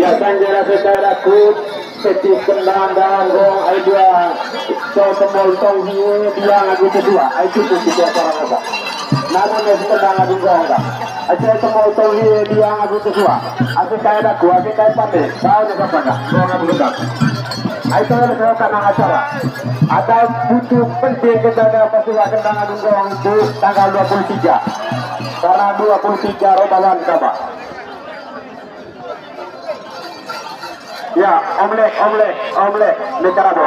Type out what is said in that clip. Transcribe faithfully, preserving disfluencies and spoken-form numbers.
Sanjera secara kut, seti kendang dan gong, ai dua, so semol tong hie, diang agu kedua, ai cukup di acara apa. Namun es kendang agu gong dah. Ai so semol tong hie, diang agu kedua. Asik kayak daku, asik kayak pande, tahu ni siapa dah, gong agu kedua. Ai tahu ni siapa dah acara. Ada butuh penting kita ada pasti kendang agu gong itu tanggal dua puluh tiga. Karena dua puluh tiga Ramadan, Kak. Ya, omlek, omlek, omlek, ni karabo.